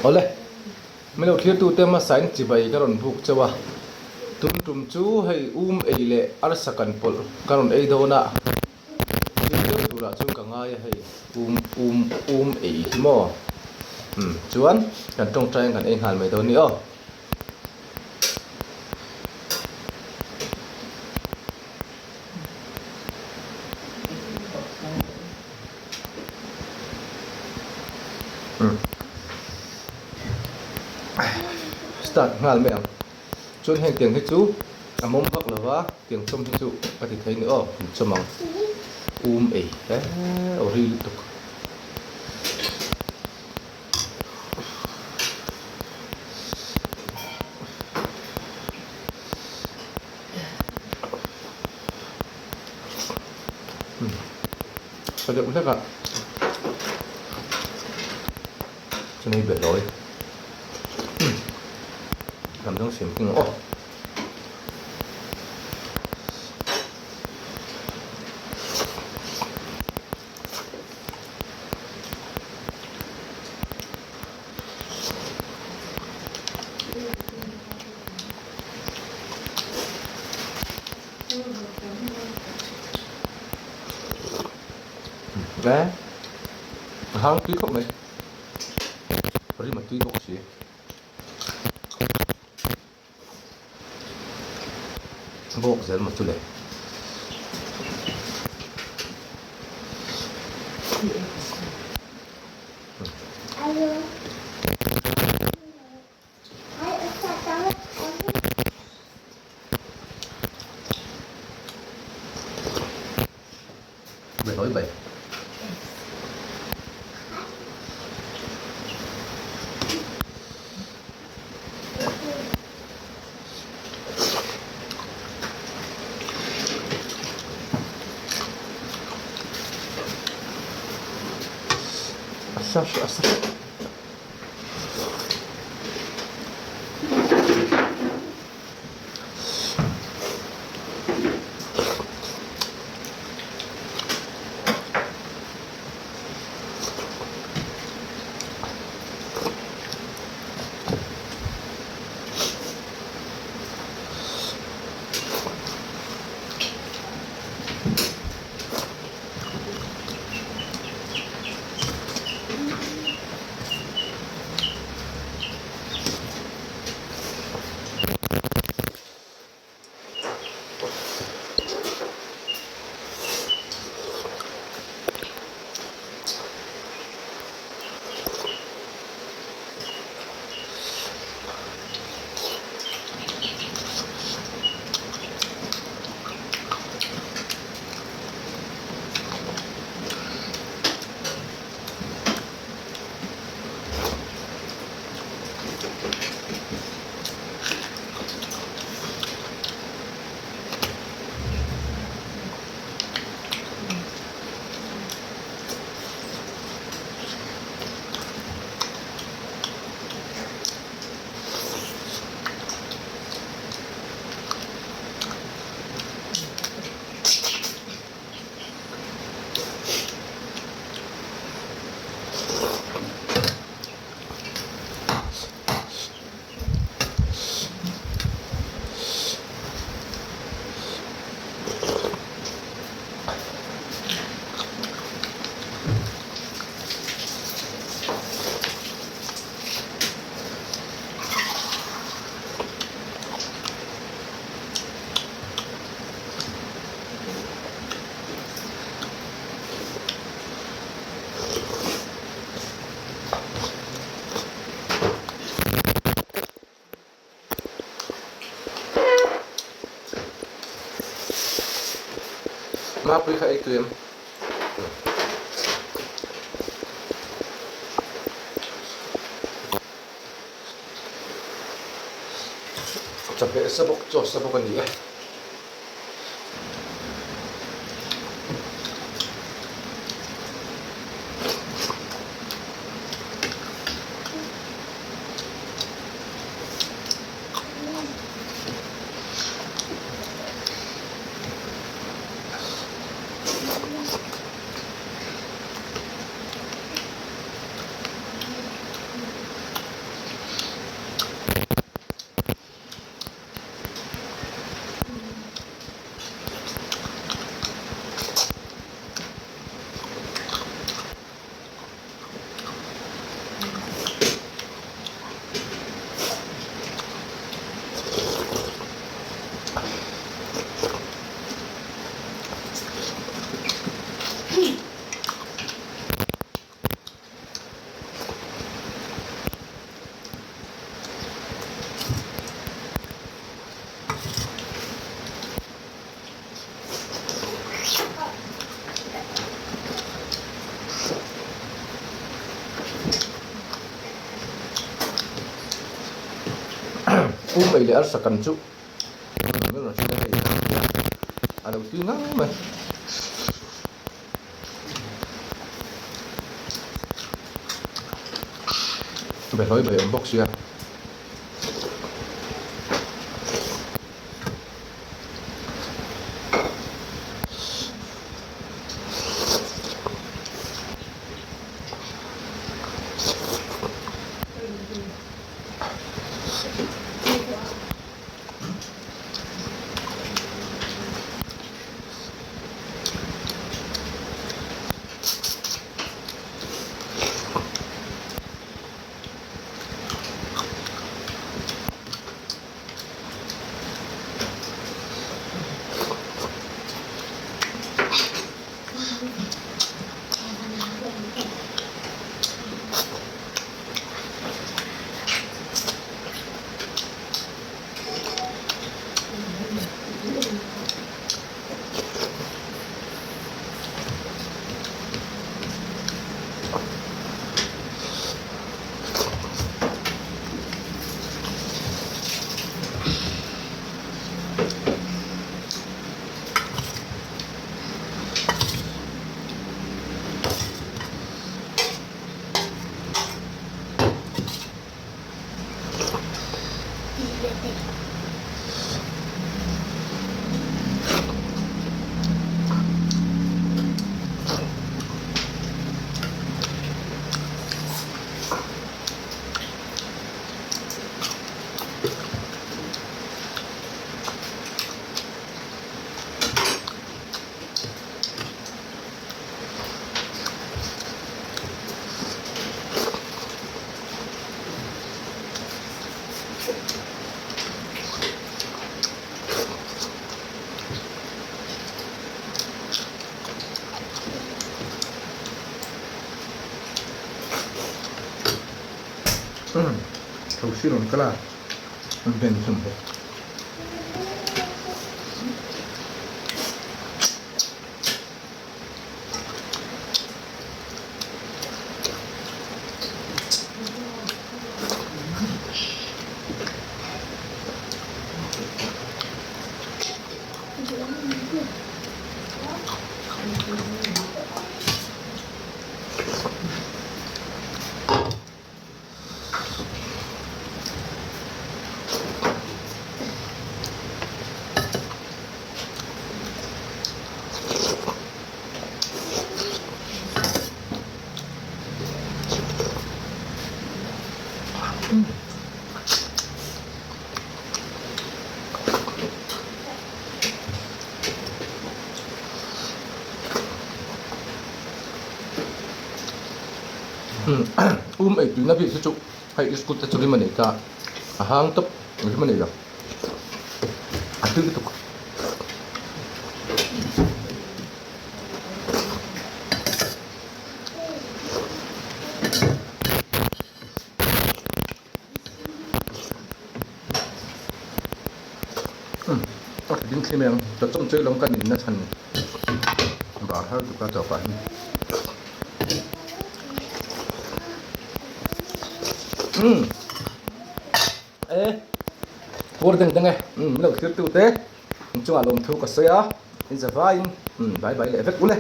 Awle, min lo thlirtute hmasain chibai ka rawn buk chauh a, tun tum chu hei um ei leh arsa kan pawlh ka rawn ei dawn a, thil deuh turah chuan ka ngai a hei um um um ei hi maw? Umm chuan kan tawngtaiin kan ei nghal mai dawn a ni aw. Start nghal mai ang chuan heng tiang hi chu a mawm vak lo va tiang chawm hi chu ka ti thei a ni aw kan chawm ang um ei he aw ri lutuk. Ka deuh hlek a chumi behlawi lam dang siam thung aw. Hle a hang tui khawp mai rim a tui bawk si. Bawk zel maw chu le. Behlawi bai. A sa a sa. Mapui kha ei tui em? Chawhmeh sa bawk chaw sa bawk a ni e. Um ei leh arsa kan chu min rawn hrilh a hei a lo tui ngang mai. Behlawi bai awm bawk sia. Thosi rawn kal a, an ben hlawm bawk. Um ei tuina bik hi chu hei iskut te chu rim a nei ta a hang tawp rim a nei lo a tui lutuk. A ding thli mai ang chaw chawm chu lawm ka ninna chhan bar har tuk a tawpah hian umm e pur deng deng e umm min lo thlir tu te inchungah lawmthu ka sawi a in za vaiin umm bai bai leh vek ule.